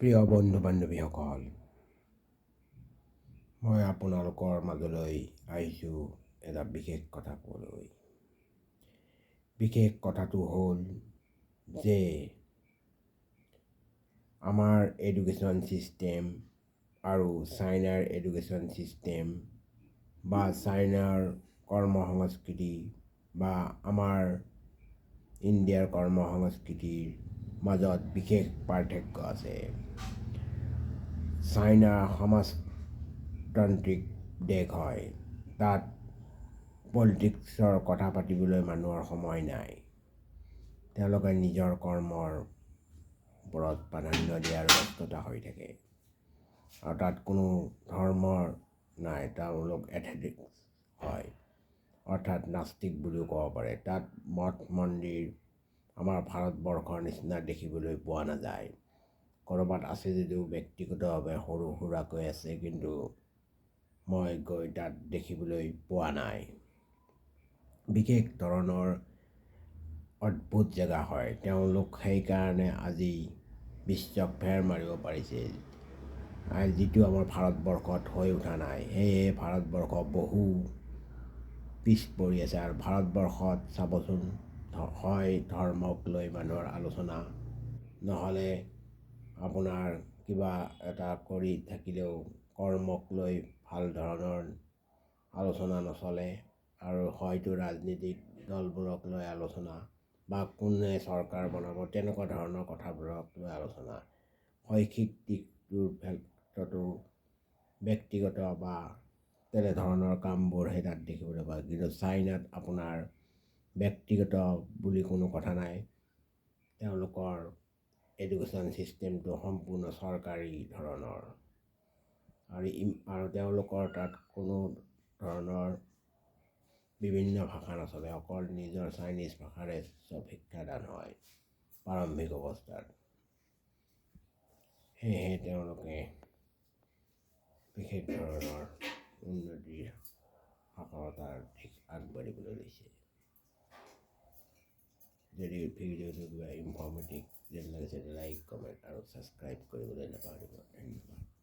প্ৰিয় বন্ধু বান্ধৱীসকল, মই আপোনালোকৰ মাজলৈ আহিছোঁ এটা বিশেষ কথা ক'বলৈ। বিশেষ কথাটো হ'ল যে আমাৰ এডুকেশ্যন ছিষ্টেম আৰু চাইনাৰ এডুকেশ্যন ছিষ্টেম বা চাইনাৰ কৰ্ম সংস্কৃতি বা আমাৰ ইণ্ডিয়াৰ কৰ্ম সংস্কৃতিৰ মাজত বিশেষ পাৰ্থক্য আছে। চাইনা সমাজতান্ত্ৰিক দেশ হয়। তাত পলিটিক্সৰ কথা পাতিবলৈ মানুহৰ সময় নাই। তেওঁলোকে নিজৰ কৰ্মৰ ওপৰত প্ৰাধান্য দিয়াৰ ব্যস্ততা হৈ থাকে আৰু তাত কোনো ধৰ্মৰ নাই। তেওঁলোক এথেটিক্স হয়, অৰ্থাৎ নাস্তিক বুলিও ক'ব পাৰে। তাত মঠ মন্দিৰ আমাৰ ভাৰতবৰ্ষৰ নিচিনা দেখিবলৈ পোৱা নাযায়। ক'ৰবাত আছে যদিও ব্যক্তিগতভাৱে সৰু সুৰাকৈ আছে, কিন্তু মই গৈ তাত দেখিবলৈ পোৱা নাই। বিশেষ ধৰণৰ অদ্ভুত জেগা হয়। তেওঁলোক সেইকাৰণে আজি বিশ্বক ফেৰ মাৰিব পাৰিছে, যিটো আমাৰ ভাৰতবৰ্ষত হৈ উঠা নাই। সেয়ে ভাৰতবৰ্ষ বহু পিছ পৰি আছে। আৰু ভাৰতবৰ্ষত চাবচোন, হয় ধৰ্মক লৈ মানুহৰ আলোচনা, নহ'লে আপোনাৰ কিবা এটা কৰি থাকিলেও কৰ্মক লৈ ভাল ধৰণৰ আলোচনা নচলে আৰু হয়তো ৰাজনীতিক দলবোৰক লৈ আলোচনা বা কোনে চৰকাৰ বনাব, তেনেকুৱা ধৰণৰ কথাবোৰক লৈ আলোচনা। শৈক্ষিক দিশটোৰ ক্ষেত্ৰতো ব্যক্তিগত বা তেনেধৰণৰ কামবোৰহে তাত দেখিবলৈ পায়। কিন্তু চাইনাত আপোনাৰ ব্যক্তিগত বুলি কোনো কথা নাই। তেওঁলোকৰ এডুকেশ্যন ছিষ্টেমটো সম্পূৰ্ণ চৰকাৰী ধৰণৰ আৰু তেওঁলোকৰ তাত কোনো ধৰণৰ বিভিন্ন ভাষা নচলে। অকল নিজৰ চাইনিজ ভাষাৰে চব শিক্ষাদান হয় প্ৰাৰম্ভিক অৱস্থাত। সেয়েহে তেওঁলোকে বিশেষ ধৰণৰ উন্নতিৰ সফলতাৰ দিশ আগবাঢ়িবলৈ লৈছে। যদি ভিডিঅ'টো কিবা ইনফৰ্মেটিভ যেন লাগিছে, লাইক, কমেণ্ট আৰু ছাবস্ক্ৰাইব কৰিবলৈ নাপাহৰিব। ধন্যবাদ।